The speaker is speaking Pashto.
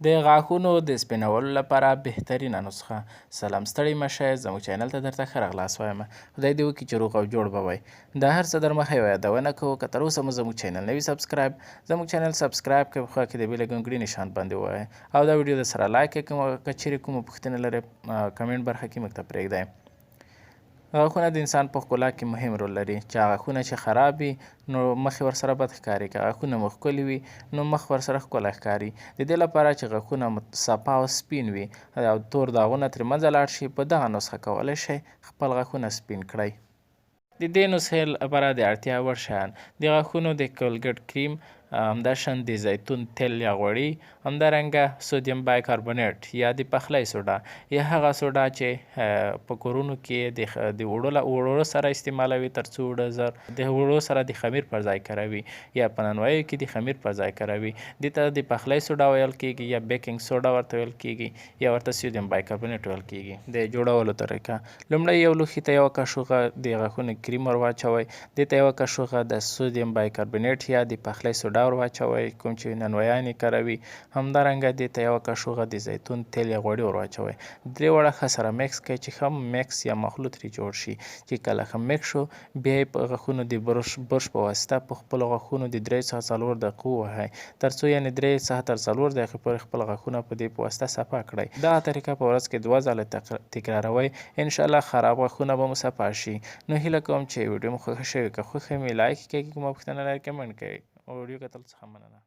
د غاښونو د سپینولو لپاره بهترینه نسخه. سلام، ستړي مه شئ. زموږ چینل ته درته ښه راغلاست وایم. خدای دې وکړي چې روغ او جوړ به وئ. د هر څه در مخه یوه یادونه کوو، که تر اوسه مو زموږ چینل نه وي subscribe، زموږ چینل subscribe کړئ، په خوا کې د bell ګنګړي نشان باندې ووایئ او دا ویډیو در سره like کړئ. که چیرې کومه پوښتنه لرئ، کمنټ برخه کې موږ ته پرېږدئ. غاښونه د انسان په ښکلا کې مهم رول لري. چې غاښونه چې خراب وي، نو مخ یې ورسره بد ښکاري. که غاښونه مو ښکلي وي، نو مخ ورسره ښکلی ښکاري. د دې لپاره چې غاښونه مو صفا او سپین وي او تور داغونه ترې منځه لاړ شي، په دغه نسخه کولی شئ خپل غاښونه سپین کړئ. د دې نسخې لپاره د اړتیا وړ شیان: د غاښونو د کولګیټ کریم، همداشان د زیتون تېل یا غوړي، همدارنګه سودیم بایکاربونیټ یا د پخلی سوډا، یا هغه سوډا چې په کورونو کې د اوړو له اوړو سره استعمالوي، ترڅو اوړه زر د اوړو سره د خمیر پر ځای کاروي یا په نانواییو کې د خمیر پر ځای کاروي. دې ته د پخلی سوډا ویل کېږي یا baking soda ورته ویل کېږي یا ورته سودیم بایکاربونیټ ویل کېږي. د جوړولو طریقه: لومړی یو لوښي ته یوه کاشوغه د غاښونو کریم ور واچوئ. دې ته یوه کاشوغه د سودیم بایکاربونیټ یا د پخلی سوډا ور واچوئ، کوم چې نانوایان یې کاروي. همدارنګه دې ته یوه کاشوغه د زیتون تېل یا غوړي ور واچوئ. درې واړه ښه سره mix کړئ چې ښه mix یا مخلوط ترې جوړ شي. چې کله ښه mix شو، بیا یې په غاښونو د برش په واسطه په خپلو غاښونو د 3 څخه 4 دقیقو ووهئ، ترڅو یعنې 3 څخه تر 4 دقیقې پورې خپل غاښونه په دې په واسطه صفا کړئ. دغه طریقه په ورځ کې دوه ځله تکراروئ، انشاءالله خراب غاښونه به مو صفا شي. نو هیله کوم چې ویډیو مو خوښه شوې. که خوښه مې، like کړئ. که کومه پوښتنه لرئ، کمنټ کړئ. ویډیو کتل څخه مننه.